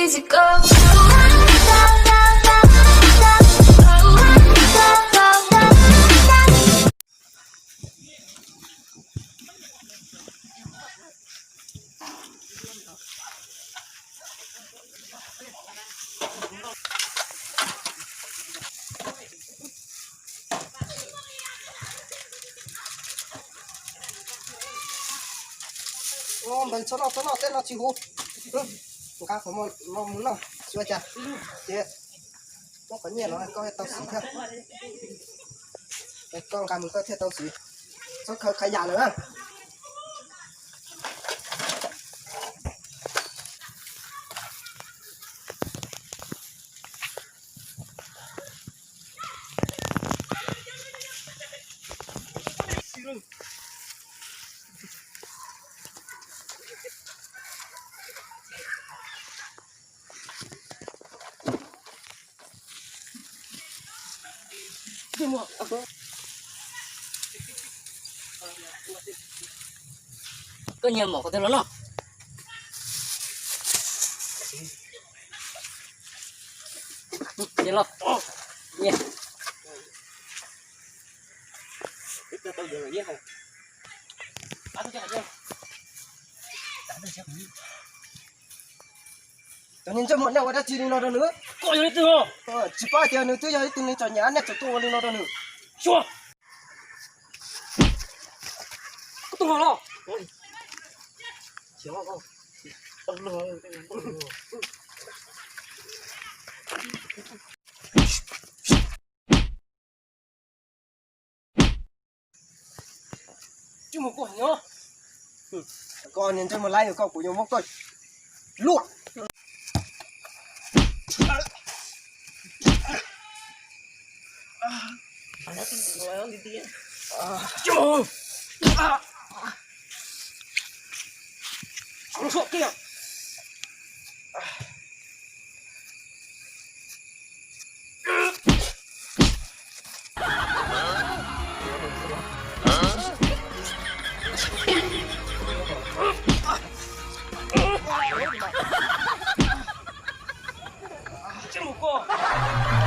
Npawg, txhob noj, txhob noj, tej no tsis huv. Nqa qhov no mus noj xyuas cas, ces muab qhov nyiaj no koj thiaj tau siv thiab. Koj nqa mus koj thiaj tau siv, txhob khaws qhov yam lawm na. Koj nyiag mom qhov twg los noj? Los nyiag. Cov niag ntsej muag, nej ua dab tsi li no rau nws? Koj yog leej twg? Tsis paub tias nws twb yog ib tug neeg txom nyem, nej tseem tuaj ua li no rau nws. Xyuas. Koj tuaj hov los. Koj niag ntsej muag laib, koj kuv yuav muab koj luaj. Tsis mus koj.